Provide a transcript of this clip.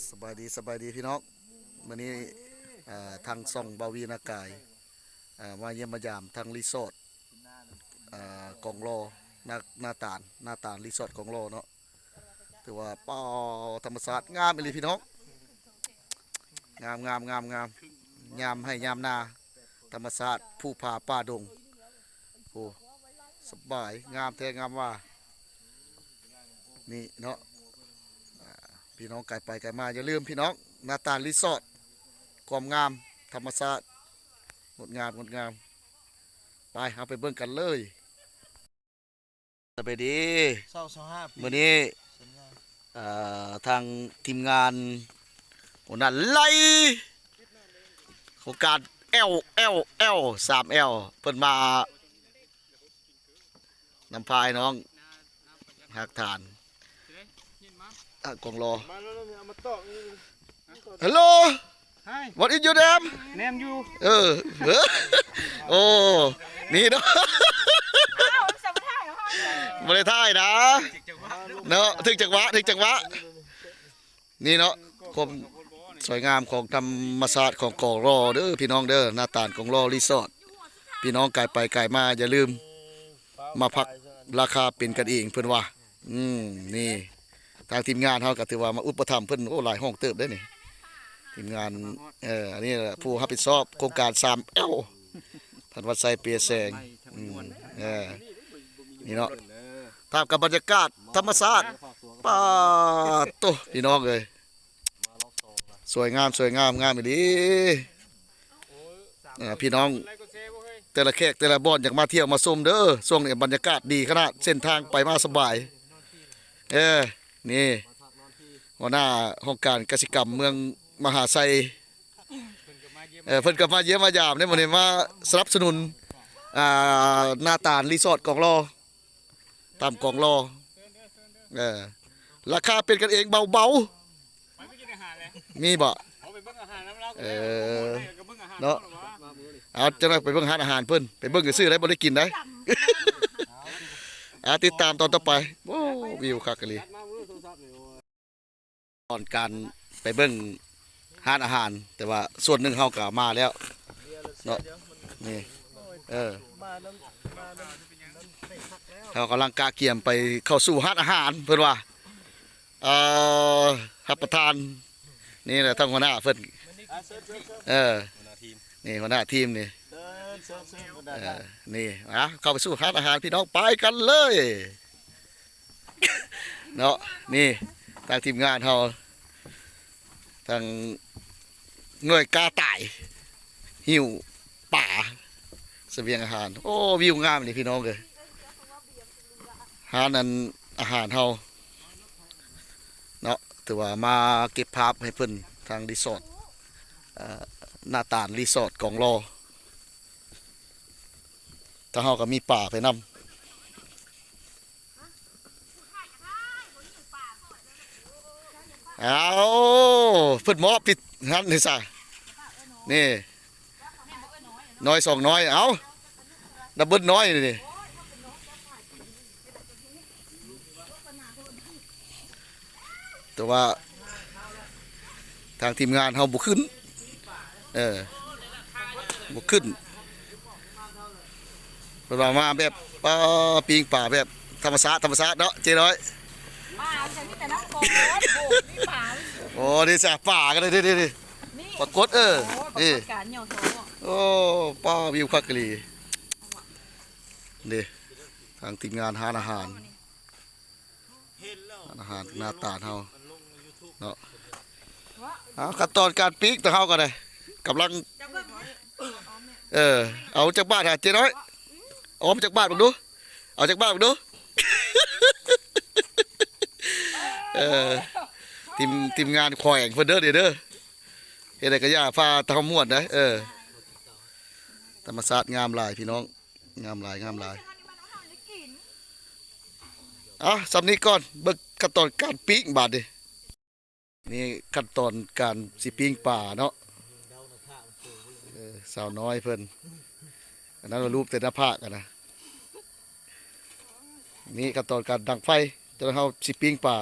ສະບາຍດີ ສະບາຍດີພີ່ນ້ອງ. ມື້ນີ້ ເອີ ທາງຊ່ອງບ່າວວີນາກາຍ ເອີ ມາຢ້ຽມມາຢາມທາງຣີສອດ ເອີ ກອງລໍ ນາ ນາຕານ ນາຕານ ຣີສອດກອງລໍເນາະ. ຖືວ່າ ປ້າ ທຳມະຊາດງາມອີ່ຫຼີພີ່ນ້ອງ ງາມໆໆໆ ຍາມໄຮ່ຍາມນາ ທຳມະຊາດພູຜາປ່າດົງ. ໂອ້ ສະບາຍ ງາມແທ້ງາມວ່າ ນີ້ເນາະ ອ່າ ພີ່ນ້ອງກາຍໄປກາຍມາ ຢ່າລືມພີ່ນ້ອງ ນາຕານຣີສອດ ຄວາມງາມ ທຳມະຊາດ ງົດງາມ ງົດງາມ. ໄປ ເຮົາໄປເບິ່ງກັນເລີຍ. ສະບາຍດີ ຊາວ ຊາວຫ້າປີ ມື້ນີ້ ສວຍງາມ ເອີ ທາງທີມງານຫົວໜ້າໄລ່ ໂຄງການ ແອວ ແອວ ແອວ ສາມແອວ ເພິ່ນມາ ນຳພາອ້າຍນ້ອງຮາກຖານ ອາ ກອງລໍ. ມາແລ້ວ ເອົາມາຕອກ Hello. Hi. What is your name? Name you. ເອີ ເອີ ໂອ້ ນີ້ເນາະ ອ້າວ ສຳພາດເຮົາ ບໍ່ໄດ້ຖ່າຍນະ ເນາະ ຖືກຈັງຫວະ ຖືກຈັງຫວະ. ນີ້ເນາະ ຄວາມສວຍງາມຂອງທຳມະຊາດຂອງກອງລໍເດີພີ່ນ້ອງເດີ ນາຕານກອງລໍຣີສອດ. ພີ່ນ້ອງກາຍໄປກາຍມາ ຢ່າລືມມາພັກ ລາຄາເປັນກັນເອງເພິ່ນວ່າ. ອືມ ນີ້ ທາງທີມງານເຮົາກໍຖືວ່າມາອຸປະຖຳເພິ່ນ ໂອ້ ຫຼາຍຫ້ອງເຕີບເດ້ນີ້ ທີມງານ. ເອີ ອັນນີ້ແຫຼະຜູ້ຮັບຜິດຊອບໂຄງການ ສາມແອວ ທ່ານວັດໄຊ ເປຍແສງ. ອືມ ເອີ ນີ້ເນາະ ທ່າມກາງບັນຍາກາດທຳມະຊາດ ປາດໂຕ ພີ່ນ້ອງເອີຍ ສວຍງາມ ສວຍງາມ ງາມອີ່ຫຼີ. ເອີ ພີ່ນ້ອງແຕ່ລະແຂກແຕ່ລະບ່ອນ ຢາກມາທ່ຽວມາຊົມເດີ ຊ່ວງນີ້ບັນຍາກາດດີຂະໜາດ ເສັ້ນທາງໄປມາສະບາຍ. ເອີ ນີ້ ຫົວໜ້າຫ້ອງການກະສິກຳເມືອງມະຫາໄຊ ເອີ ເພິ່ນກໍມາຢ້ຽມມາຢາມໃນມື້ນີ້ ມາສະໜັບສະໜູນ ອ່າ ນາຕານຣີສອດກອງລໍ ຕາມກອງລໍ. ເອີ ລາຄາເປັນກັນເອງເບົາໆ. ໄປໄປກິນອາຫານແຫຼະ ມີບໍ່? ເອົາໄປເບິ່ງອາຫານນຳລາວ ເອີ ເນາະ ເອົາ ຈັກໜ້ອຍໄປເບິ່ງຮ້ານອາຫານເພິ່ນ ໄປເບິ່ງຊື່ໆໄດ໋ ບໍ່ໄດ້ກິນໄດ໋. ອ່າ ຕິດຕາມຕອນຕໍ່ໄປ. ໂອ້ ວິວຄັກອີ່ຫຼີ ຕອນການໄປເບິ່ງຮ້ານອາຫານ ແຕ່ວ່າສ່ວນໜຶ່ງເຮົາກໍມາແລ້ວເນາະ. ນີ້ ເອີ ເຮົາກຳລັງກະກຽມໄປເຂົ້າສູ່ຮ້ານອາຫານ ເພິ່ນວ່າ ເອີ ຮັບປະທານ. ນີ້ແຫຼະທາງຫົວໜ້າເພິ່ນ ເອີ ຫົວໜ້າທີມ ນີ້ຫົວໜ້າທີມນີ້ ເຊີນ ເຊີນ ເຊີນ ເອີ ນີ້ ອ່າ ເຂົ້າໄປສູ່ຮ້ານອາຫານ ພີ່ນ້ອງ ໄປກັນເລີຍເນາະ. ນີ້ທາງທີມງານເຮົາ ທາງໜ່ວຍກ້າຕາຍ ຫິ້ວປາ ສະບຽງອາຫານ. ໂອ້ ວິວງາມນີ້ພີ່ນ້ອງເອີຍ ຮ້ານອັນອາຫານເຮົາເນາະ ຖືວ່າມາເກັບພາບໃຫ້ເພິ່ນ ທາງຣີສອດ ເອີ ນາຕານຣີສອດກອງລໍ. ທາງເຮົາກໍມີປາໄປນຳ. ເອົາ ເພິ່ນມອບຕິດຫັ້ນນີ້ຊະ ນີ້ ນ້ອຍສອງນ້ອຍ ເອົາ ດັບເບິນນ້ອຍນີ້. ແຕ່ວ່າທາງທີມງານເຮົາບໍ່ຂຶ້ນ ເອີ ບໍ່ຂຶ້ນ ເພິ່ນວ່າມາແບບ ປາ ປີ້ງປາແບບທຳມະຊາດ ທຳມະຊາດເນາະ ເຈ້ນ້ອຍ. ປາ ມັນມີແຕ່ນ້ຳຂອງ ໂອ້ ມີປາ ໂອ້ ນີ້ຊະ ປາກໍໄດ້ ນີ້ ນີ້ ນີ້ ປາກົດ ເອີ ໂອ້ ນີ້ ປາກົດການຫຍໍ້ທ້ອງ ໂອ້ ປາ ວິວຄັກອີ່ຫຼີ. ເດ້ ທາງທີມງານຮ້ານອາຫານ ຮ້ານອາຫານໜ້າຕາເຮົາເນາະ. ເອົາ ຂັ້ນຕອນການປີ້ງ ທາງເຮົາກໍໄດ້ກຳລັງ ເອີ ເອົາຈັກບາດຫາເຈ້ນ້ອຍ ອອມຈັກບາດເບິ່ງດູ ເອົາຈັກບາດເບິ່ງດູ. ເອີ ທີມ ທີມງານແຂວງເພິ່ນເດີ ເດ້ເດີ ເຮັດໃດກໍຢ່າ ພາເຮົາມ່ວນໄດ໋. ເອີ ທຳມະຊາດງາມຫຼາຍພີ່ນ້ອງ ງາມຫຼາຍ ງາມຫຼາຍ. ເອົາ ສ່ຳນີ້ກ່ອນ ເບິ່ງຂັ້ນຕອນການປີ້ງບາດນີ້. ນີ້ຂັ້ນຕອນການຊິປີ້ງປາເນາະ ເອີ ສາວນ້ອຍເພິ່ນ ອັນນັ້ນວ່າລູບແຕ່ໜ້າຜາກຫັ້ນນະ. ນີ້ຂັ້ນຕອນການດັງໄຟ ຈົນເຮົາຊິປີ້ງປາ.